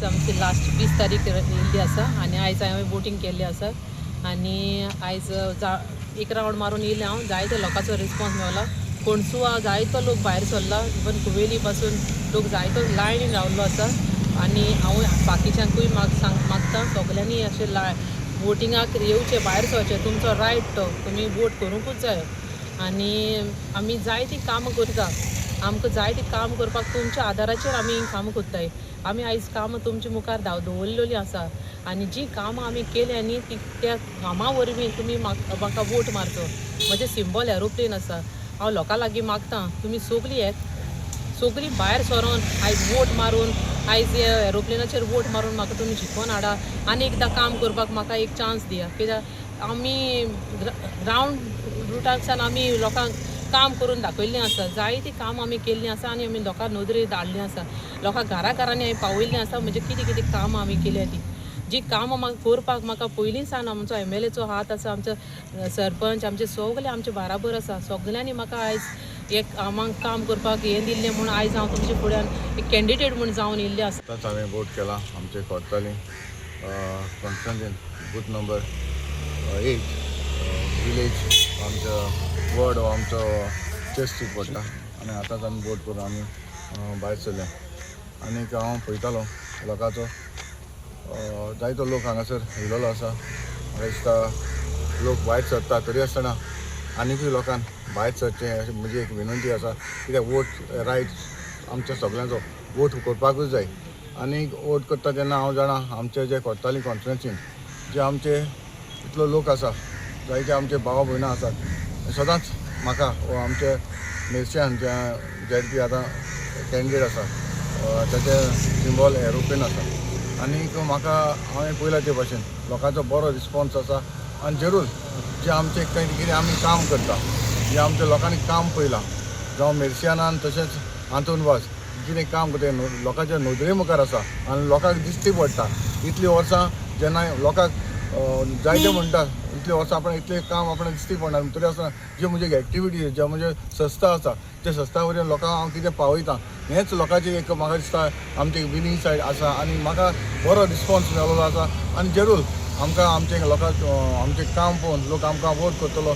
आमची लास्ट 20 तारीख येयल्ली आसा आनी आयज हांवें वोटींग केल्लें आसा. आनी आयज जा एक रावंड मारून येयलें हांव, जायते लोकांचो रिस्पॉन्स मेवला. कोणसुवा जायतो लोक भायर सरला, इवन कुवेली पासून लोक जायतो लायनीन रावल्लो आसा. आनी हांव बाकीच्यांकूय मागता सगल्यांनी अशें वोटिंगाक येवचें, भायर सरचें. तुमचो रायट तो, तुमी वोट करूंकूच जायो. आनी आमी जायतीं कामां करता, आमकां जायतीं काम करपाक तुमच्या आदाराचेर आमी कामां करताय. आमी आयज कामां तुमच्या मुखार दवरलेलीं आसा आनी जीं कामां आमी केल्या न्ही, ती त्या कामां वरवीं तुमी म्हाका वोट मारचो. म्हजें सिंबॉल एरोप्लेन आसा. हांव लोकां लागीं मागता, तुमी सगलीं येत, सगलीं भायर सरोन आयज वोट मारून, आयज एरोप्लेनाचेर वोट मारून म्हाका तुमी जिखोवन हाडा आनी एकदां काम करपाक म्हाका एक चान्स दिया. कित्याक आमी ग्रावंड रुटाकसान आमी लोकांक काम करून दाखयल्लें आसा, जायतीं कामां आमी केल्लीं आसा आनी आमी लोकां नदरेक हाडलीं आसा, लोकां घरा घरांनी हांवें पावयल्लीं आसा. म्हणजे कितें कितें कामां आमी केल्या तीं, जीं कामां म्हाका करपाक म्हाका पयलीं सावन आमचो एमएलएचो हात आसा, आमचो सरपंच, आमचे सगळे आमचे बाराबर आसा. सगल्यांनी म्हाका आयज एक कामाक काम करपाक हें दिल्लें म्हूण आयज हांव तुमच्या फुड्यान एक कॅन्डिडेट म्हूण जावन येयल्लें आसा. आतांच हांवें वोट केला आमचे कोर्ताली कॉन्स्टंटीन, बूथ नंबर 8, विलेज, आमचो वर्ड हो आमचो चर्च स्ट्रीट पडटा. आनी आतांच आमी वोट करून आमी भायर सरले. आनीक हांव पळयतालो लोकांचो, जायतो लोक हांगासर येयलेलो आसा. म्हाका दिसता लोक भायर सरता तरी आसतना आनिकूय लोकांक भायर सरचें अशें म्हजी एक विनंती आसा. कित्याक वोट रायट आमच्या सगल्यांचो, वोट करपाकूच जाय. आनी वोट करता तेन्ना हांव जाणा, आमचे जे कोर्ताली कॉन्स्टिट्युएन्सीन जे आमचे इतलो लोक आसा, जायते आमचे भाव भयणां आसात, सदांच म्हाका हो आमचे मिरच्यान जे झेडपी आतां कॅन्डिडेट आसा, ताचें सिंबॉल एरोप्लेन आसा. आनीक म्हाका हांवें पळयलां ते भाशेन लोकांचो बरो रिस्पोन्स आसा. आनी जरूर जे आमचे कितें आमी काम करता, जे आमच्या लोकांनी काम पळयलां, जावं मेर्शियानान तशेंच आंतोन वाज कितें काम करता हें लोकांच्या नदरे मुखार आसा आनी लोकांक दिश्टी पडटा. इतलीं वर्सां जेन्ना लोकांक जायते म्हणटा, इतलीं वर्सां आपण इतलें काम आपणाक दिश्टी पडना, तरी आसतना ज्यो म्हजे एक्टिविटीज, ज्यो म्हजे संस्था आसा, त्या संस्था वरवीं लोकांक हांव कितें पावयता हेंच लोकांचें एक म्हाका दिसता आमचे विनींग सायड आसा. आनी म्हाका बरो रिस्पोन्स मेळिल्लो आसा आनी जरूर आमकां आमचे लोकांक आमचें काम पळोवन लोक आमकां वोट करतलो.